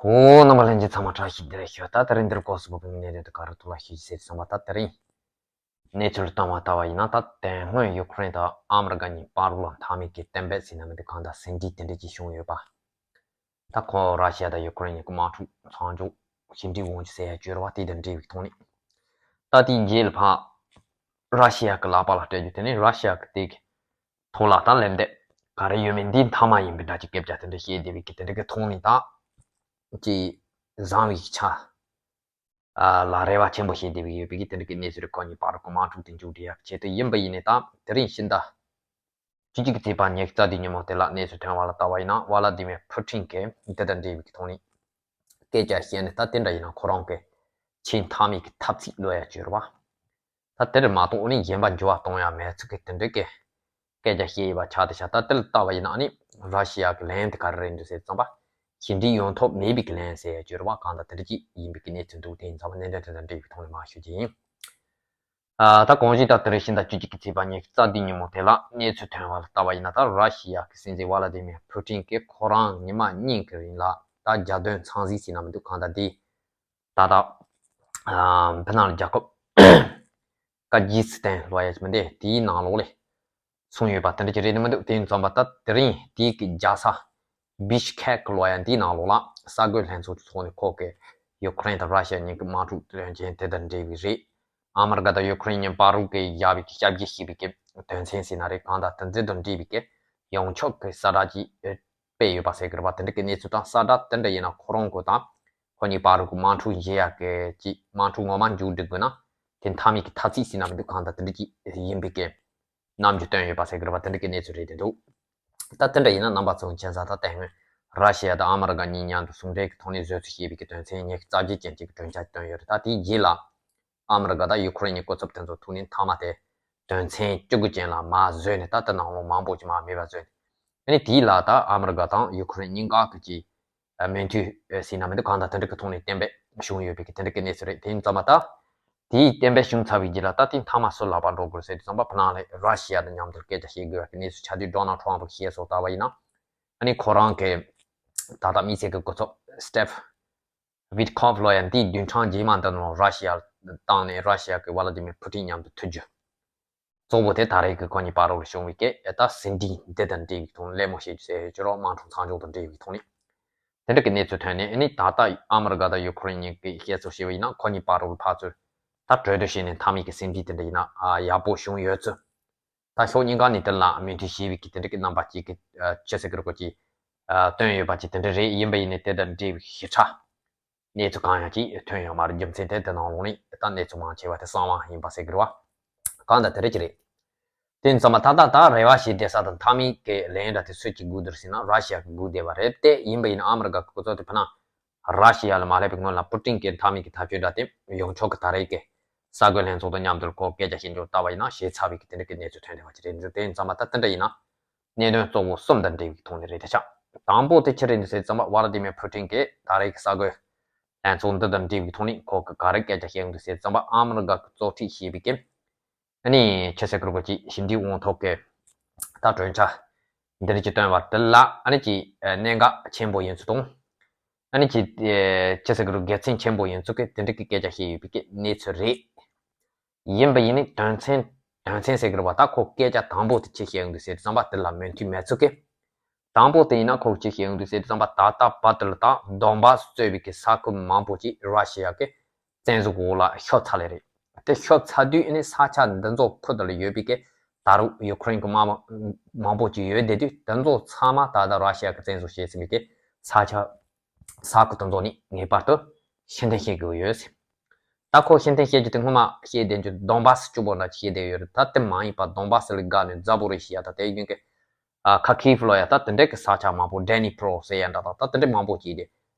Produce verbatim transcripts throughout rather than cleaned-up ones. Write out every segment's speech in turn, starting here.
ཧོ། རྣམ་པ་ལྷན་རྒྱས་ཚང་མ་བཀྲ་ཤིས་བདེ་ལེགས་ཞུ། ད་དེ་རིང་འདིར་གོ་སུ་བོ་གི་གནས་དོན་དུ་ག་རུ་ཐུག་ལ་ཤེས་ཟེར་སོང་བ། ད་དེ་རིང་གནས་ཚུལ་བཏང་བ་ལྟ་བ་ཡིན་ན། ད་དེ་སྔོན་ཡུ་ཁུ་རེན་དང་ཨ་མི་རི་ཀ་གཉིས་བར་ལ་མཐའ་མའི་གི་གཏན་འབེབས་ཟེར་ན་མི་འདུག་གང་ལྟར་ཟིན་བྲིས་དེ་འདྲ་ཅིག་བྱུང་ཡོད་པ། ད་ཁོ་ར་ཤི་ཡ་དང་ཡུ་ཁུ་རེན་གཉིས་ཀྱི་དམག་འཁྲུག་མཚམས་འཇོག་ཞི་འགྲིག་འོང་རྒྱུ་ཟེར་ཡ་བཅོལ་བ་དེ་དང་འབྲེལ་བའི་ཐོག་ནས། ད་དེའི་རྗེས་ལ་ཕར་ར་ཤི་ཡ་གི་ལག་པ་ལ་སྤྲད་རྒྱུ་དེ་ནི་ར་ཤི་ཡ་གི་དེ་གི་ཐོག་ལ་ད་ལན་འདེབས་ག་རེ་ཡོད་མེད་འདི་མཐའ་མ་ཡིན་པའི་འདྲ་ཅིག་སྐད་ཆ་དེ་འདྲ་བཤད་བསྡད་པའི་གི་དེ་འདྲ་གི་ཐོག་ནས་ད་ཅིག་བཟང་བའི་ཆ་ལ་རེ་བ་ཆེན་པོ་བྱེད་བསྡད་པའི་ཡོད་པའི་གི་དེ་འདྲ་གི་གནས་ཚུལ་རེད། ཁོ་གཉིས་བར་གི་དམག་འཁྲུག་དེ་མཇུག་སྒྲིལ་ཡག་ཆེད་དུ་ཡིན་པ་ཡིན་ནའི་ད་དེ་རིང་ཕྱི་ཟླ་བཅུ་གཅིག་གི་ཚེས་པ་ཉི་ཤུ་རྩ་བདུན་ཉིན་མོ་དེ་ལ་གནས་ཚུལ་ཐོན་བ་ལ་ལྟ་བ་ཡིན་ན། ཝ་ལ་དི་མིར་ཕུ་ཊིན་གྱིས་འདི་དང་འབྲེལ་བའི་གི་ཐོག་ནས་སྐད་ཆ་བཤད་ནས། ད་དེ་འདྲ་ཡིན་ན་ཁོ་རང་གི་ཆེས་མཐའ་མའི་གི་འཐབ་རྩོད་ལོས་ཡ་བཅོལ་བ། ད་དེར་མ་གཏོགས་ཨ་ནི་གཞན་པ་འགྱུར་བ་གཏོང་ཡ་མེད་ཚུལ་གྱི་དེ་འདྲའི་གི་སྐད་ཆ་བཤད་ཡོད་པ་ཆགས་བསྡད་ཤག་ད་དེ་ལ་ལྟ་བ་ཡིན་ན་ཨ་ནི་ར་ཤི་ཡ་གི་ལན་དེ་ག་རེ་རེད་འདུག་ཟེར་ཙམ་པ། ཞི་འགྲིག་ཡོང་ཐབས་མེད་པའི་གི་ལན་ཟེར་ཡ་བཅོལ་བ་གང་ལྟར་དེ་འདྲ་ཅིག་ཡིན་པའི་གི་གནས་ཚུལ་འདུག་དེ་ཡིན་ཙམ་པ་གནད་དོན་དེ་དང་འབྲེལ་བའི་ཐོག་ནས་མར་ཞུ་རྒྱུ་ཡིན། ཨ། ད་གོང་བཞིན་ལྟར་དེ་རིང་ཕྱི་ཟླ་བཅུ་གཅིག་གི་ཚེས་པ་ཉི་ཤུ་རྩ་བདུན་ཉིན་མོ་དེ་ལ་གནས་ཚུལ་ཐོན་བ་ལ་ལྟ་བ་ཡིན་ན། ད་ར་ཤི་ཡ་གི་སྲིད་འཛིན་ཝ་ལ་དི་མིར་ཕུ་ཊིན་གྱིས་ཁོ་རང་ཉི་མ་གཉིས་ཀྱི་རིང་ལ་ད་རྒྱལ་དོན་ཚང་ཟིག་ཟེར་ན་མི་འདུག་གང་ལྟར་དེ་ད་ལྟ་ཨ་ཕི་ནང་རྒྱལ་ཁབ་ཀ་ཇི་སི་ཐན་ལབ་ཡ་ཅིག་མི་འདུག་དེའི་ནང་ལོགས་ལ་སོང་ཡོད་པ་དེ་འདྲ་ཅིག་རེད་འདུག་མི་འདུག་དེ་ཡིན་ཙམ་པ་ད་དེ་རིང་དེའི་གི་རྒྱལ་ས་བི་ཤ་ཁེག་ལབ་ཡ་འདིའི་ནང་ལོགས་ལ་གསར་འགོད་ལྷན་ཚོགས་ཀྱི་ཐོག་ནས་ཁོ་གིས་ཡུ་ཁུ་རེན་དང་ར་ཤི་ཡ་གཉིས་ཀྱི་དམག་འཁྲུག་དོན་རྐྱེན་དེ་དང་འབྲེལ་བའི་རེད། ཨ་མི་རི་ཀ་དང་ཡུ་ཁུ་རེན་གཉིས་བར་དུ་གི་བཞག་པའི་གི་ཞབས་ཕྱི་བྱས་པའི་གི་དོན་ཚན་ཟེར་ན་རེད། གང་ལྟར་དེ་ཚོ་དང་འབྲེལ་བའི་གི་ཡོངས་ཁྱབ་ཀྱི་གསལ་བསྒྲགས་ཅིག་སྤེལ་ཡོད་པ་ཟེར་གི་རེད་པ། དེ་འདྲ་གི་གནས་ཚུལ་དང་། གསལ་བསྒྲགས་དེ་འདྲ་ཡིན་ན་ཁོ་རང་ཁོ་དང་ཁོ་གཉིས་བར་དུ་གི་དམག་འཁྲུག་བྱེད་ཡག་གི་ཅིག་དམག་འཁྲུག་ངོ་མ་མཇུག་སྒྲིལ་དགོས་ན་དེ་མཐའ་མའི་གི་འཐབ་རྩོད་ཟེར་ན་མི་འདུག་གང་ལྟར་དེ་འདྲ་ཅིག་ཡིན་པའི་གི་རྣམ་འགྱུར་སྟོན་ཡོད་པ་ཟེར་གི་རེད་པ། དེ་འདྲ་གི་གནས་ཚུལ་རེད་དེ་འདུག་ད་དེ་འདྲ་ཡིན་ན་རྣམ་པ་ཚོ་མཁྱེན་གསལ་ལྟར་དེ་སྔོན་ར་ཤི་ཡ་དང་ཨ་མི་རི་ཀ་གཉིས་མཉམ་དུ་ཟུང་འབྲེལ་གྱི་ཐོག་ནས་བཟོས་ཚུལ་ཞེས་པའི་གི་དོན་ཚན་ཉི་ཤུ་རྩ་བརྒྱད་ཅན་གཅིག་གི་གྲོས་འཆར་བཏོན་ཡོད་རེད། ད་དེའི་རྗེས་ལ་ཨ་མི་རི་ཀ་དང་ཡུ་ཁུ་རེན་གཉིས་སྐུ་ཚབ་དེ་ཚོ་ཐུག་ནས་མཐའ་མ་དེ་དོན་ཚན་བཅུ་དགུ་ཅན་ལ་མར་བཟོས་ནས། ད་དེ་ནང་ལོགས་མང་པོ་ཅིག་མར་མེད་པ་བཟོས་ནས། ཨ་ནི་དེའི་ལ་ད་ཨ་མི་རི་ཀ་དང་ཡུ་ཁུ་རེན་གཉིས་ཀ་གི་ཅིག་མོས་མཐུན་ཟེར་ན་མི་འདུག་གང་ལྟར་དེ་འདྲ་གི་ཐོག་ནས་གཏན་འབེབས་བྱུང་ཡོད་པའི་གི་དེ་འདྲ་གི་གནས་ཚུལ་རེད། དེ་ཡིན་ཙམ་པ་ད་དེའི་གཏན་འབེབས་བྱུང་ཚར་བའི་རྗེས་ལ་ད་དེ་མཐའ་མ་སུ་ལག་པ་འགྲོ་དགོས་ཟེར་དུས་ཙམ་པ་ཕི་ནང་ལ་ར་ཤི་ཡ་དང་མཉམ་དུ་སྐད་ཆ་བཤད་དགོས་པའི་གནས་ཚུལ་ཆགས་དུས། ཌོ་ནལ་ཊམ་པ་གིས་བཤད་སོང་ལྟ་བ་ཡིན་ན། ཨ་ནི་ཁོ་རང་གི་ད་ལྟ་དམིགས་བསལ་གྱི་སྐུ་ཚབ་སི་ཊིབ་ཝིཊ་ཁོབ་ལབ་ཡ་འདིས་བདུན་ཕྲག་རྗེས་མ་འདི་ནང་ར་ཤི་ཡར་བཏང་ནས་ར་ཤི་ཡ་གི་ཝ་ལ་ཏི་མིར་ཕུ་ཊིན་མཉམ་དུ་ཐུག་རྒྱུ། གཙོ་བོ་དེ་ད་རེས་ཀྱི་ཁོ་གཉིས་བར་དུ་བྱུང་བའི་སྐད་ད་ཟིན་བྲིས་འདི་དང་འབྲེལ་བའི་ཐོག་ནས་གླེང་མོལ་བྱེད་རྒྱུ་ཟེར་ཡོད་ཀྱི་རོགས། དམག་འཁྲུག་མཚམས་འཇོག་དང་འབྲེལ་བའི་ཐོག་ནས་དེ་འདྲ་གི་གནས་ཚུལ་ཐོན་ནས། ཨ་ནི་ད་ལྟ་ཨ་མི་རི་ཀ་དང་ཡུ་ཁུ་རེན་གཉིས་ཀྱིས་བཤད་ཚུལ་བྱས་པ་ཡིན་ན། ཁོ་གཉིས་བར་དུ་ཕར་ཚུར་ད་གྲོས་བསྡུར་བྱས་ནས་མཐའ་མའི་གི་ཟིན་བྲིས་དེ་འདྲ་ཡིན་ན་ཨ་ཡག་པོ་བྱུང་ཡོད་ཚུལ། ད་ཕྱོགས་གཉིས་ཀ་ནས་དེ་ལ་མོས་མཐུན་བྱས་པའི་གི་དེ་འདྲ་གི་རྣམ་པ་ཅིག་གི་ཨ་ཅི་ཟེར་གི་རེད། ཁོ་ཅིག་ཨ་བཏོན་ཡོད་པ་ཅིག་དེ་འདྲ་རེད། ཡིན་པ་ཡིན་ནའི་དེ་དང་འབྲེལ་བའི་ཞིབ་ཕྲ་གནས་ཚུལ་གང་ཡང་ཅིག་ཐོན་ཡོད་མ་རེད། རྒྱུ་མཚན་དེ་དེ་ནང་ལོགས་ནས་ད་གནས་ཚུལ་མང་ཆེ་བ་དེ་གསང་བ་ཡིན་པ་ཟེར་གི་རེད་པ། གང་ལྟར་དེ་འདྲ་ཅིག་རེད། དེ་ཡིན་ཙང་མ་ད་ལྟ་ད་རེ་བ་བྱེད་བསྡད་ས་དང་མཐའ་མའི་གི་ལན་འདྲ་དེ་སུས་ཀྱིས་སྒུག་བསྡད་ཟེར་ན་ར་ཤི་ཡ་གིས་སྒུག་བསྡད་པ་རེད་དེ། ཡིན་པ་ཡིན་ན་ཨ་མི་རི་ཀ་གི་སྐུ་ཚབ་དེ་ཕི་ནང་ར་ཤི་ཡ་ལ་མ་སླེབས་པའི་སྔོན་ལ་པུ་ཏིན་གྱིས་མཐའ་མའི་གི་ཐག་གཅོད་འདྲ་དེ་ཡོངས་ཁྱབ་ཀྱི་ད་རེས་ཀྱི་གསར་འགོད་ལྷན་ཚོགས་དང་མཉམ་དུ་ཁོ་སྐད་ཆ་བཤད་འཇོག་ལྟ་བ་ཡིན་ན་བྱས་ཚར་བའི་གི་དེ་འདྲ་གི་གནས་ཚུལ་ཐོན་བསྡད་པ་ཅིག་རེད། དེ་ཡིན་ཙང་མ་ད་དེ་འདྲ་ཡིན་ན་གནད་དོན་གཙོ་བོ་གསུམ་དང་འབྲེལ་བའི་ཐོག་ནས་རེད་དེ་ཆགས། དང་པོ་དེ་ཅི་རེད་འདུག་ཟེར་ཙང་མ་ཝ་ལ་ཏི་མིར་ཕུ་ཏིན་གྱིས་ད་རེས་ཀྱི་གསར་འགོད་ལྷན་ཚོགས་འདི་དང་འབྲེལ་བའི་ཐོག་ནས་ཁོ་གིས་ག་རེ་སྐད་ཆ་བཤད་ཡོང་འདུག་ཟེར་ཙང་མ་ཨ་མི་རི་ཀ་གིས་གཙོ་ཁྲིད་བྱས་པའི་གི་ཨ་ནི་ཆི་ཟེར་གི་རེད། ཁོ་ཅིག་ཞི་འགྲིག་ཡོང་ཐབས་ཀྱི་ད་གྲོས་འཆར་འདི་འདྲ་ཅིག་བཏོན་པ་དེ་ལ་ཨ་ནི་ཅིག་གནད་འགག་ཆེན་པོ་ཡིན་ཚུལ་དང་། ཨ་ནི་ཅིག་ཆི་ཟེར་གི་རེད། དགེ་མཚན་ཆེན་པོ་ཡིན་ཚུལ་གྱི་དེ་འདྲ་གི་སྐད་ཆ་བཤད་ཡོད་པའི་གི་གནས་ཚུལ་རེད། ཡིན་པ་ཡིན་ནའི་དོན་ཚན་དོན་ཚན་ཟེར་གི་རེད་པ། ད་ཁོ་སྐད་ཆ་དང་པོ་དེ་ཅི་བཤད་ཡོང་འདུག་ཟེར་དུས་ཙམ་པ་དེ་ལ་མོས་མཐུན་མེད་ཚུལ་གྱི། དང་པོ་དེ་ཡིན་ན་ཁོ་ཅི་བཤད་ཡོང་འདུག་ཟེར་དུས་ཙམ་པ་ད་ལྟ་བར་དུ་ལ་ད་དོན་བཱ་སི་གཙོས་པའི་གི་ས་ཁུལ་མང་པོ་ཅིག་ར་ཤི་ཡ་གི་བཙན་འཛུལ་འོག་ལ་ཤོར་ཚར་ལེ་རེད། དེ་ཤོར་ཚར་དུས་ཨ་ནི་ས་ཆ་འདི་ཚོ་ཁུལ་དེ་ལ་ཡོད་པའི་གི་ད་རུང་ཡུ་ཁུ་རེན་གི་དམག་མི་མང་པོ་ཅིག་ཡོད་བསྡད་དུས། དེ་ཚོ་ཚང་མ་ད་ལྟ་ར་ཤི་ཡ་གི་བཙན་འཛུལ་བྱས་ཟིན་པའི་གི་ས་ཆ་ས་ཁུལ་དེ་ཚོ་ནས་ངེས་པར་དུ་ཕྱིར་འཐེན་བྱེད་དགོས་ཡོད་ཟེར། ད་ཁོ་ཕྱིར་འཐེན་བྱེད་རྒྱུ་དེ་སྔོན་མ་བཤད་བསྡད་རྒྱུ་དོན་བཱ་སི་གཅིག་པོ་འདྲ་བཤད་བསྡད་ཡོད་རེད། ད་དེ་མ་ཡིན་པ་དོན་བཱ་སི་ལས་བརྒལ་ནས་ཛ་པོ་རི་ཤི་ཡ་དང་དེ་བཞིན་གི་ཨ་ཁ་ཁིབ་ལབ་ཡ་ད་དེ་འདྲའི་གི་ས་ཆ་མང་པོ། ཌི་ནི་པྲོ་ཟེར་ཡ་འདྲ་དང་ད་དེ་འདྲའི་མང་པོ་ཅིག་དེ་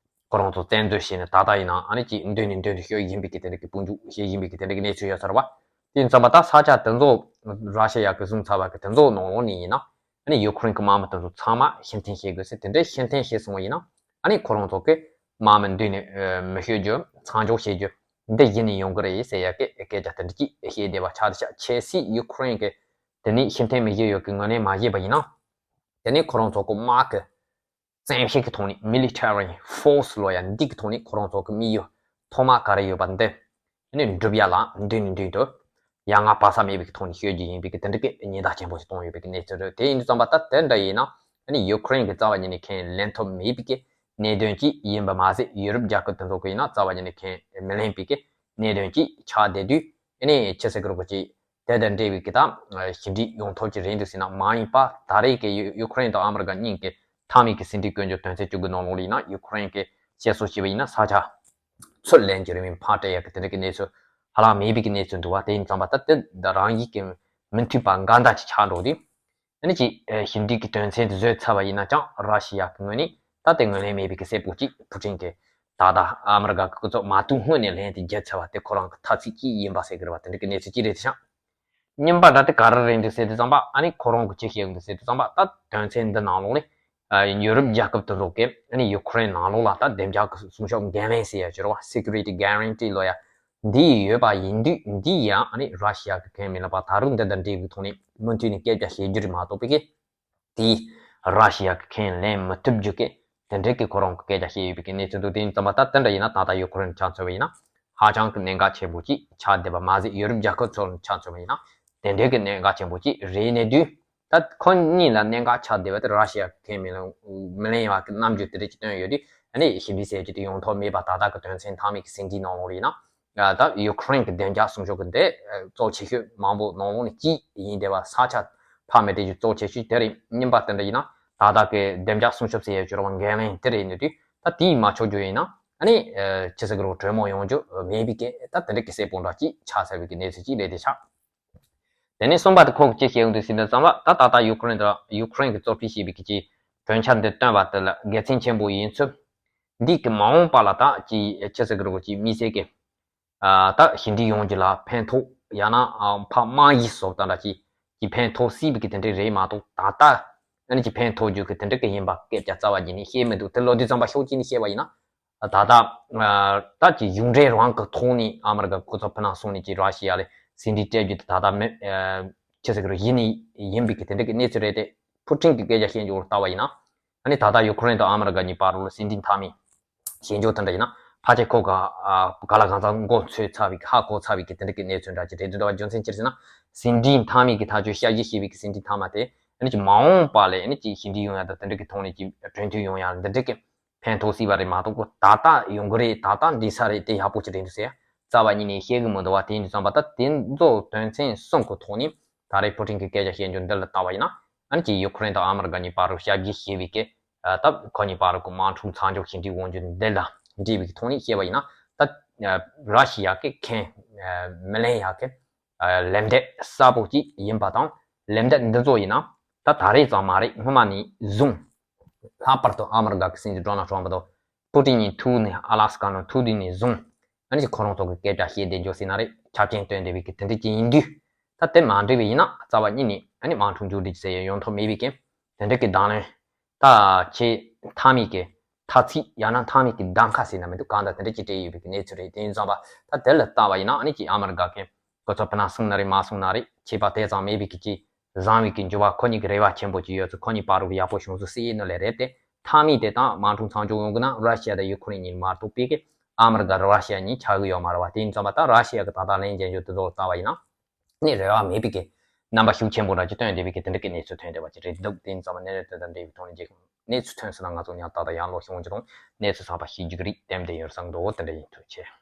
ཁོ་རང་ཚོ་བཙན་འཛུལ་བྱས་ནས་ད་ལྟ་ཡིན་ན་ཨ་ནི་ཅིག་མདུན་ནས་མདུན་དུ་ཤོར་བཞིན་པའི་གི་དེ་འདྲའི་གི་དཔུང་འཇུག་བྱེད་བཞིན་པའི་གི་དེ་འདྲའི་གི་གནས་ཚུལ་ཡོད་ས་རེད་པ། དེ་ཡིན་ཙང་མ་ད་ས་ཆ་དེ་ཚོ་ར་ཤི་ཡ་གིས་བཟུང་ཚར་བ་གི་དེ་ཚོ་ནང་ལོགས་ནས་ཡིན་ན་ཨ་ནི་ཡུ་ཁུ་རེན་གི་དམག་མི་དེ་ཚོ་ཚང་མ་ཕྱིར་འཐེན་བྱེད་དགོས་ཟེར། དེ་འདྲའི་ཕྱིར་འཐེན་བྱས་སོང་བ་ཡིན་ན་ཨ་ནི་ཁོ་རང་ཚོ་གི་དམག་མི་མདུན་ནས་མི་ཤོར་རྒྱུ་མཚམས་འཇོག་བྱེད་རྒྱུ་འདི་གཞི་ནས་ཡོང་གི་རེད་ཟེར་ཡ་གི་སྐད་ཆ་དེ་འདྲ་ཅིག་བཤད་བསྡད་པ་ཆགས་བསྡད་ཤག་ཆབ་སྲིད་ཡུ་ཁུ་རེན་གི་དེ་ནས་ཕྱིར་འཐེན་མི་བྱེད་ཡོད་གི་ངོས་ནས་མ་བྱས་པ་ཡིན་ན་དེ་ནས་ཁོ་རང་ཚོ་གི་དམག་གི་ བཙན་ཤེད་ཀྱི་ཐོག་ནས་military force ལོ་ཡ་འདི་གི་ཐོག་ནས་ཁོ་རང་ཚོ་གི་དམིགས་ཡུལ་ཐོག་མ་ག་རེ་ཡོད་པ་འདི་ནི་འགྲུབ་ཡ་ལ་མདུན་ནས་མདུན་དུ་ཡ་ང་བ་ས་མེད་པའི་ཐོག་ནས་ཤོད་རྒྱུ་ཡིན་པའི་གི་དེ་འདྲ་གི་ཉེན་བརྡ་ཆེན་པོ་ཞིག་བཏང་ཡོད་པའི་གི་གནས་ཚུལ་རེད། དེ་ཡིན་དུས་ཙམ་པ་ད་དེ་འདྲ་ཡིན་ན་ཨ་ནི་ཡུ་ཁུ་རེན་གི་རྩ་བ་ཉིད་ནས་ཁས་ལེན་ཐུབ་མེད་པའི་གི་གནད་དོན་གཅིག་ཡིན་པ་མ་ཟད་ཡུ་རོབ་རྒྱལ་ཁབ་དེ་ཚོ་གི་ཡིན་ན་རྩ་བ་ཉིད་ནས་ཁས་མི་ལེན་པའི་གི་གནད་དོན་གཅིག་ཆགས་བསྡད་དུས་ཨ་ནི་ཆི་ཟེར་གི་རེད་གོ་ཅིག་དེ་དང་འབྲེལ་བའི་གི་ད་ཞི་འགྲིག་ཡོང་ཐབས་ཅིག་རེད་འདུག་ཟེར་ན་མ་ཡིན་པ་ད་རེས་ཀྱི་ཡུ་ཡུ་ཁུ་རེན་དང་ཨ་མི་རི་ཀ་གཉིས་ཀྱི་མཐའ་མའི་གི་ཟིན་བྲིས་བཀོད་འཇོག་དོན་ཚན་བཅུ་དགུ་ནང་ལོགས་ལ་ཡིན་ན་ཡུ་ཁུ་རེན་གྱི་བཤད་སྲོལ་བྱས་པ་ཡིན་ན་ས་ཆ་ཚུར་ལེན་གྱི་རེད་མིན་ཕར་སྤྲད་ཡག་གི་དེ་འདྲ་གི་གནས་ཚུལ་ཧ་ལམ་མེད་པའི་གི་གནས་ཚུལ་འདུག་བ། དེ་ཡིན་ཙང་པ་ད་དེ་ད་རང་ཡིག་གི་མི་མཐུན་པ་འགལ་ཟླ་ཅིག་ཆགས་འགྲོ་དུས། ཨ་ནི་ཅིག་ཞི་འགྲིག་གི་དོན་ཚན་དེ་བཟོས་ཚར་བ་ཡིན་ན་ཀྱང་ར་ཤི་ཡ་གི་ངོས་ནས་ད་དེ་ངོས་ལེན་མེད་པའི་གི་གསལ་པོ་ཅིག་ཕུ་ཀྲིན་གྱི་ད་ལྟ་ཨ་མི་རི་ཀ་གི་སྐུ་ཚབ་མ་གཏོགས་སྔོན་ནས་ལན་དེ་བརྒྱབ་ཚར་བ་དེ་ཁོ་རང་གི་ཐ་ཚིག་ཅིག་ཡིན་པ་ཟེར་གི་རེད་བ། དེ་འདྲ་གི་གནས་ཚུལ་ཅིག་རེད་དེ་ཤག་རྙིང་པ་འདྲ་དེ་ག་རེ་རེད་འདུག་ཟེར་དུས་ཙམ་པ་ཨ་ནི་ཁོ་རང་གི་ཅི་བཤད་ཡོང་འདུག་ཟེར་དུས་ཙམ་པ་ད་དོན་ཚན་འདི་ནང་ལོགས་ནས་ཡུ་རོབ་རྒྱལ་ཁབ་དེ་ཚོ་གིས་ཨ་ནི་ཡུ་ཁུ་རེན་ནང་ལོགས་ལ་ད་བདེ་འཇགས་ཀྱི་སྲུང་སྐྱོབ་འགན་ལེན་ཟེར་ཡ་ཅིག་རེད་བ། security guarantee ལོ་ཡ་འདི་ཡོད་པ་ཡིན་དུས་འདི་ཡང་ཨ་ནི་ར་ཤི་ཡ་གིས་ཁས་མི་ལེན་པ་ད་རུང་འདི་དང་འབྲེལ་བའི་ཐོག་ནས་མུ་མཐུད་ནས་སྐད་ཆ་བཤད་རྒྱུ་རེད་མ་གཏོགས་པའི་གི་དེས་ར་ཤི་ཡ་གིས་ཁས་ལེན་མི་ཐུབ་རྒྱུ་གི་དེ་འདྲའི་གི་ཁོ་རང་གི་སྐད་ཆ་བཤད་ཡོད་པའི་གི་གནས་ཚུལ་འདུག་དེ་ཡིན་ཙམ་པ་ད་དེ་འདྲ་ཡིན་ན་ད་ལྟ་ཡུ་ཁུ་རེན་ཆ་མཚོན་པ་ཡིན་ན་ཧ་ཅང་གི་གནད་འགག་ཆེན་པོ་ཅིག་ཆགས་བསྡད་པ་མ་ཟད་ཡུ་རོབ་རྒྱལ་ཁབ་ཚོ་ཆ་མཚོན་པ་ཡིན་ན་དེ་འདྲའི་གི་གནད་འགག་ཆེན་པོ་ཅིག་རེད་གནས་དུས་ད་ཁོ་གཉིས་ལ་གནད་འགག་ཆགས་བསྡད་པ་དེ་ར་ཤི་ཡ་གིས་ཁས་མི་ལེན་མི་ལེན་ཡག་གི་རྣམ་འགྱུར་དེ་འདྲ་ཅིག་སྟོན་ཡོད་དུས་ཨ་ནི་ཞི་འགྲིག་ཟེར་རྒྱུ་དེ་ཡོང་ཐབས་མེད་པ་ད་ལྟ་གི་དོན་ཚན་མཐའ་མའི་གི་ཟིན་བྲིས་ནང་ལོགས་ལ་ཡིན་ན། ད་ཡུ་ཁུ་རེན་གྱི་བདེ་འཇགས་སྲུང་སྐྱོབ་ཀྱི་འདི་གཙོ་ཆེ་ཤོས་མང་པོ་ནང་ལོགས་ནས་གཅིག་ཡིན་བསྡད་པ་ས་ཆ་ཕ་མེད་དེ་ཡུལ་གཙོ་ཆེ་ཤོས་དེ་རེད། རྙིང་པ་དེ་འདྲ་ཡིན་ན་ད་ལྟ་གི་བདེ་འཇགས་སྲུང་སྐྱོབ་ཟེར་ཡ་སྦྱོར་བ་འགན་ལེན་དེ་རེད་ནི་དུས་ད་དེའི་མ་ཆོག་རྒྱུ་ཡིན་ན་ཨ་ནི་ཅི་ཟེར་གི་རོ་གྲོས་མོལ་ཡོང་རྒྱུ་མེད་པའི་གི་ད་དེ་འདྲ་གི་གསལ་པོ་འདྲ་གཅིག་ཆགས་ཚར་བའི་གི་གནས་ཚུལ་གཅིག་རེད་དེ་ཆགས། དེ་ནས་གསུམ་པ་དེ་ཁོ་གི་ཅི་བཤད་ཡོང་དུས་ཟིན་པའི་ཙམ་པ་ད་ད་ལྟ་ཡུ་ཁུ་རེན་དང་ཡུ་ཁུ་རེན་གྱི་གཙོ་ཕལ་ཞེས་པའི་གི་ཅི་གྲོས་འཆར་འདི་བཏོན་པ་དེ་ལ་དགེ་མཚན་ཆེན་པོ་ཡིན་ཚུལ། འདི་གི་མ་འོངས་པ་ལ་ད་ཅི་ཅི་ཟེར་གི་རོ་ཅི་མི་ཟེར་གི་ད་ཞི་འགྲིག་ཡོང་རྒྱུ་ལ་ཕན་ཐོགས་ཡང་ན་ཕ་མ་ཡིས་བཟོ་ལྟ་འདྲ་ཅི་ཅི་ཕན་ཐོགས་སྲིད་པའི་གི་དེ་འདྲ་རེད་མ་གཏོགས་ད་ལྟ་ཨ་ནི་ཅི་ཕན་ཐོགས་རྒྱུ་གི་དེ་འདྲ་གི་ཡིན་པ་སྐད་ཆ་རྩ་བ་ཉིད་ནས་བཤད་མི་འདུག་དེ་ལོ་དུས་ཙམ་པ་ཤོག་ཅིག་ནས་བཤད་པ་ཡིན་ན་ད་ལྟ་ད་ཅི་གཞུང་འབྲེལ་རང་གི་ཐོག་ནས་ཨ་མི་རི་ཀ་སྐུ་ཚབ་ཕི་ནང་སོང་ནས་ཅི་ར་ཤི་ཡ་ལ་ཟིན་བྲིས་སྤྲད་རྒྱུ་དེ་ད་ལྟ་མི་ཅི་ཟེར་གི་རེད་ཡིན་ནི་ཡིན་པའི་གི་དེ་འདྲ་གི་གནས་ཚུལ་རེད་དེ་ཕུ་ཀྲིན་གི་སྐད་ཆ་བཤད་རྒྱུ་ལ་ལྟ་བ་ཡིན་ན། ཨ་ནི་ད་ལྟ་ཡུ་ཁུ་རེན་དང་ཨ་མི་རི་ཀ་གཉིས་བར་ལ་ཟིན་བྲིས་མཐའ་མའི་ཞེན་ཆོག་དེ་འདྲ་ཡིན་ན་ཕལ་ཆེར་ཁོ་ག་ག་ལ་གང་ཚང་མགོ་ཚོས་ཚར་བའི་ཧ་གོ་ཚར་བའི་གི་དེ་འདྲ་གི་གནས་ཚུལ་འདྲ་ཅིག་རེད་འདུག་འདྲ་བ་རྒྱུ་མཚན་ཅི་རེད་ཟེར་ན་ཟིན་བྲིས་མཐའ་མའི་གི་ཐག་གཅོད་ཞལ་བཞེས་བྱས་པའི་གི་ཟིན་བྲིས་མཐའ་མ་དེ་ཨ་ནི་ཅིག་མ་འོངས་པ་ལ་ཨ་ནི་ཅིག་ཞི་འགྲིག་ཡོང་ཡ་དང་དེ་འདྲ་གི་ཐོག་ནས་ཅིག་གྲོས་མཐུན་ཡོང་ཡ་འདི་འདྲ་གི་ཕན་ཐོགས་སྲིད་པ་རེད་མ་གཏོགས་ད་ལྟ་ཡོང་གི་རེད་ད་ལྟ་འགྲིག་ས་རེད་དེ་ཡག་པོ་ཅིག་རེད་འདུག་ཟེར་ཡ་རྩ་བ་ཉིད་ནས་བཤད་གི་མི་འདུག་བ། དེ་ཡིན་དུས་ཙམ་པ་ད་དེ་ཚོ་དོན་ཚན་གསུམ་གི་ཐོག་ནས་ད་རེས་ཕུ་ཀྲིན་གི་སྐད་ཆ་བཤད་རྒྱུ་འདི་ལ་ལྟ་བ་ཡིན་ན་ཨ་ནི་ཅིག་ཡུ་ཁུ་རེན་དང་ཨ་མི་རི་ཀ་གཉིས་བར་དུ་ཞལ་བཞེས་བྱས་པའི་གི་ད་ཁོ་གཉིས་བར་གི་དམག་འཁྲུག་མཚམས་འཇོག་ཞི་འགྲིག་ཡོང་རྒྱུ་འདི་ལ་འབྲེལ་བའི་གི་ཐོག་ནས་བཤད་པ་ཡིན་ན་ད་ར་ཤི་ཡ་གི་ཁས་མི་ལེན་ཡ་གི་ལན་འདེབས་གསལ་པོ་ཅིག་ཡིན་པ་དང་ལན་འདེབས་འདི་ཚོ་ཡིན་ན་ད་ད་རེས་ཙམ་མ་རེད་སྔོན་མ་ནས་བཟུང་ལྷག་པར་དུ་ཨ་མི་རི་ཀ་གི་སྲིད་འཛིན་ཌོ་ནལ་ཊམ་པ་དང་ཕུ་ཀྲིན་གཉིས་ཐུག་ནས་ཨ་ལ་སི་ཀ་ནང་ཐུག་དུས་ནས་བཟུང་ཨ་ནི་ཁོ་རང་ཚོ་གི་སྐད་ཆ་བཤད་བསྡད་འཇོག་ཟིན་ན་རེད་ཆ་རྐྱེན་བཏོན་བསྡད་པའི་གི་དེ་འདྲ་ཅིག་ཡིན་དུས་ད་དེ་མ་འགྲིག་པ་ཡིན་ན་རྩ་བ་ཉིད་ནས་ཨ་ནི་དམག་འཁྲུག་མཇུག་སྒྲིལ་ཟེར་ཡ་ཡོང་ཐབས་མེད་པའི་གི་དེ་འདྲ་གི་གདོང་ལེན། ད་ཁྱེད་མཐའ་མའི་གི་ཐ་ཚིག་ཡང་ན་མཐའ་མའི་གི་གདམ་ཁ་ཟེར་ན་མི་འདུག་གང་ལྟར་དེ་འདྲ་ཅིག་སྤྲད་ཡོད་པའི་གི་གནས་ཚུལ་རེད། དེ་ཡིན་ཙང་པ་ད་དེ་ལ་ལྟ་བ་ཡིན་ན་ཨ་ནི་ཅིག་ཨ་མི་རི་ཀ་གི་སྐུ་ཚབ་ཕི་ནང་སོང་ན་རེད་མ་སོང་ན་རེད་ཁྱད་པར་དེ་ཙམ་མེད་པའི་གི་ཅིག་བཟང་བའི་གི་འགྱུར་བ་ཁོ་གཉིས་ཀྱི་རེ་བ་ཆེན་པོ་ཅིག་ཡོད་ཚུལ་ཁོ་གཉིས་བར་དུ་ཡག་པོ་བྱུང་ཚུལ་སྲིད་ཡིན་ནོ་ལས་རེད་དེ། མཐའ་མའི་དེ་དང་དམག་འཁྲུག་མཚམས་འཇོག་ཡོང་གི་ན་ར་ཤི་ཡ་དང་ཡུ་ཁུ་རེན་གཉིས་མ་གཏོགས་པའི་གི་ཨ་མི་རི་ཀ་ར་ཤི་ཡ་གཉིས་ཆགས་གི་ཡོད་མ་རེད་བ། དེ་ཡིན་ཙང་པ་ད་ར་ཤི་ཡ་གི་ད་ལྟ་ལན་འཇལ་རྒྱུ་དེ་ཚོ་ལ་ལྟ་བ་ཡིན་ན། ནས་རེ་བ་མེད་པའི་གི་རྣམ་པ་ཤུགས་ཆེན་པོ་འདྲ་ཅིག་སྟོན་བསྡད་པའི་གི་དེ་འདྲ་གི་གནས་ཚུལ་ཐོན་བསྡད་པ་ཅིག་རེད་འདུག་དེ་ཡིན་ཙང་པ་གནས་རེ་དེ་དང་འབྲེལ་བའི་ཐོག་ནས་རྗེས་གནས་ཚུལ་ཐོན་སོང་ན་ང་ཚོ་ཉག་ཏག་ཏག་ཡང་ལོག་ཤོང་རྒྱུ་དང་གནས་ཚུལ་ཚང་པ་ཤེས་རྒྱུ་གི་རིགས་ལྟེམ་དེ་ཡོད་བསམ་འདུག་དེ་འདྲ་ཡིན། ཐུགས་རྗེ་ཆེ།